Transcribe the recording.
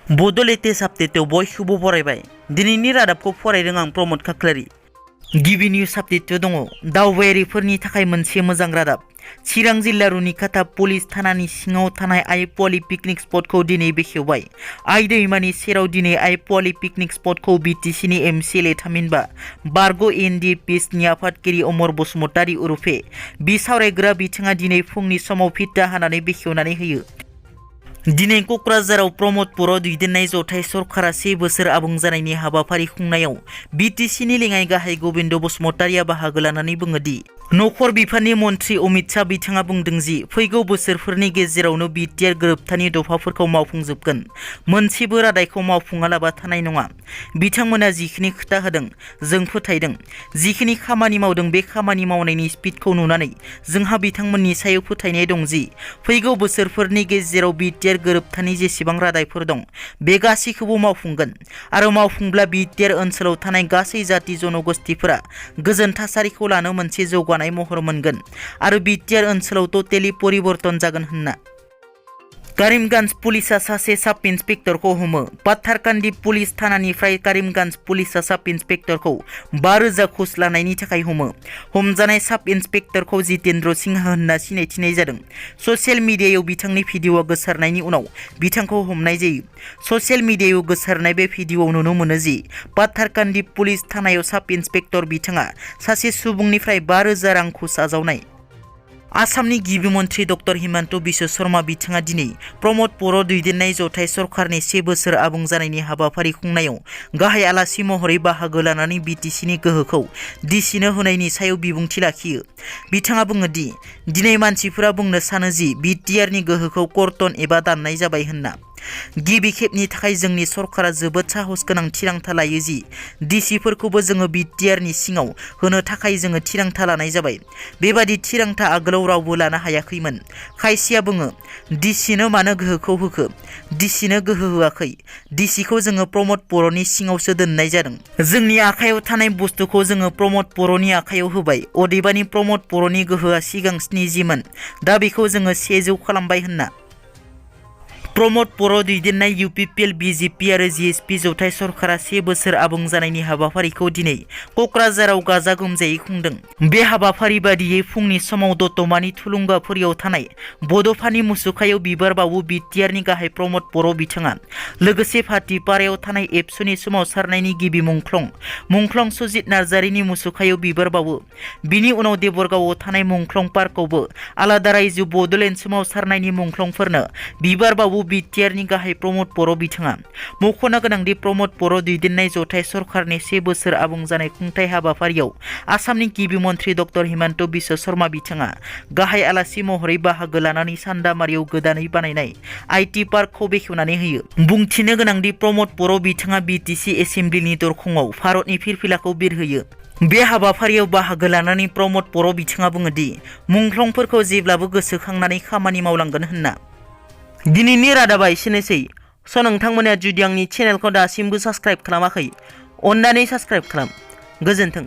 बड' लेटेस्ट आपडेटआव बयखौबो बरायबाय। दिनैनि रादाबखौ फरायदों आं प्रमद खाख्लारि। गिबि निउज आपडेटआव दङ दावबायारिफोरनि थाखाय मोनसे मोजां रादाब। चिरां जिल्ला रुनिकाटा पुलिस थानानि सिङाव थानाय आइ प'वाली पिकनिक स्पटखौ दिनै बेखेवबाय। आइ दैमानि सेराव दिनै आइ प'वाली पिकनिक स्पटखौ बिटिसिनि एमसिएलए थामहिनबा बारग' एनडिपिएसनि आफादगिरि अमर बसुमतारी उरुफे बिसावरायग्रा बिथाङा दिनै फुंनि समाव फिथा हानानै बेखेवनानै होयो। दिनै क'क्राझाराव प्रमद बर' दैदेननाय जथाय सरकारा 1 बोसोर आबुं जानायनि हाबाफारि खुंनायाव बिटिसिनि लेङाइ गाहाय गबिन्द बसुमतारीया बाहागो लानानै बुङो दि नखर बिफाननि मन्थ्रि अमित शाह बिथाङा बुंदों जि फैगौ बोसोरफोरनि गेजेरावनो बिटिआर गोरोबथानि दफाफोरखौ मावफुंजोबगोन, मोनसेबो रादायखौ मावफुङालाबा थानाय नङा। बिथांमोना जिखिनि खोथा होदों जों फोथायदों, जिखिनि खामानि मावदों बे खामानि मावनायनि स्पिडखौ नुनानै जोंहा बिथांमोननि सायाव फोथायनाय दं जि फैगौ बोसोरफोरनि गेजेराव बिटिआर गोरोबथानि जेसेबां रादायफोर दं बे गासैखौबो मावफुंगोन आरो मावफुंब्ला बिटिआर ओनसोलाव थानाय गासै जाति जनगोष्ठीफोरा गोजोन थासारिखौ लानो मोनसे जौगानाय महर मोनगोन आरो बिटिआर ओनसोलाव टटेलि परिबर्तन जागोन होनना। करीमगंज पुलिसा सासे साब इन्सपेक्टरखौ हमो। पाथारकान्दी पुलिस थानानिफ्राय करीमगंज पुलिसा साब इन्सपेक्टरखौ 5,000 घुस लानायनि थाखाय हमो। हमजानाय साब इन्सपेक्टरखौ जितेन्द्र सिंह होनना सिनायथिनाय जादों। ससियेल मिडियायाव बिथांनि भिडिअ'आ गोसारनायनि उनाव बिथांखौ हमनाय जायो। ससियेल मिडियायाव गोसारनाय बे भिडिअ'आव नुनो मोनो जि पाथारकान्दी पुलिस थानायाव साब इन्सपेक्टर बिथाङा सासे सुबुंनिफ्राय 5,000 रां घुस आजावनाय। आसामनि गिबि मन्थ्रि डक्टर हिमन्त बिश्व शर्मा बिथाङा दिनै प्रमद बर' दैदेननाय जथाय सरकारनि 1 बोसोर आबुं जानायनि हाबाफारि खुंनायाव गाहाय आलासि महरै बाहागो लानानै बिटिसिनि गोहोखौ दिसिनो होनायनि सायाव बिबुंथि लाखियो। बिथाङा बुङो दि दिनै मानसिफोरा बुंनो सानो जि बिटिआरनि गोहोखौ कर्तन एबा दाननाय जाबाय होनना। गिबि खेबनि थाखाय जोंनि सरकारा जोबोद साहस गोनां थिरांथा लायो जि डिसिफोरखौबो जोङो बिटिआरनि सिङाव होनो थाखाय जोङो थिरांथा लानाय जाबाय। बेबादि थिरांथा आगोलाव रावबो लानो हायाखैमोन। खायसेया बुङो डिसिनो मानो गोहोखौ होखो? डिसिनो गोहो होआखै। डिसिखौ जोङो प्रमद बर'नि सिङावसो दोननाय जादों। जोंनि आखायाव थानाय बुस्थुखौ जोङो प्रमद बर'नि आखायाव होबाय। अदेबानि प्रमद बर'नि गोहोआ सिगां 70 मोन, दा बेखौ जोङो 100 खालामबाय होनना। प्रमद बर' दैदेननाय इउपिपिएल बिजेपि आरो जिएसपि जथाय सरकारा 1 बोसोर आबुं जानायनि हाबाफारिखौ दिनै क'क्राझाराव गाजा गोमजायै खुंदों। बे हाबाफारि बादियै फुंनि समाव दतमानि थुलुंगाफुरियाव थानाय बड'फानि मुसुखायाव बिबार बावो बिटिआरनि गाहाय प्रमद बर' बिथाङा। लोगोसे भाटिपारायाव थानाय एबसुनि सोमावसारनायनि गिबि मुंख्लं सुजित नार्जारिनि मुसुखायाव बिबार बावो। बिनि उनाव देबरगावआव थानाय मुंख्लं पार्कआवबो आलादा रायजो बड'लेण्ड सोमावसारनायनि मुंख्लंफोरनो बिबार बावो बिटिआरनि गाहाय प्रमद बर' बिथाङा। मख'नो गोनांदि प्रमद बर' दैदेननाय जथाय सरकारनि 1 बोसोर आबुं जानाय खुंथाइ हाबाफारियाव आसामनि गिबि मन्थ्रि डक्टर हिमन्त बिश्व शर्मा बिथाङा गाहाय आलासि महरै बाहागो लानानै सान्दामारियाव गोदानै बानायनाय आइटि पार्कखौ बेखेवनानै होयो। बुंथिनो गोनांदि प्रमद बर' बिथाङा बिटिसि एसेम्ब्लिनि दरखंआव भारतनि फिरफिलाखौ बिरहोयो। बे हाबाफारियाव बाहागो लानानै प्रमद बर' बिथाङा बुङो दि मुंख्लंफोरखौ जेब्लाबो गोसोखांनानै खामानि मावलांगोन होनना। दिनैनि रादाबा एसेनोसै। नोंथांमोना जुदि आंनि चेनेलखौ दासिमबो साबस्क्राइब खालामाखै, अन्नानै साबस्क्राइब खालाम। गोजोन्थों।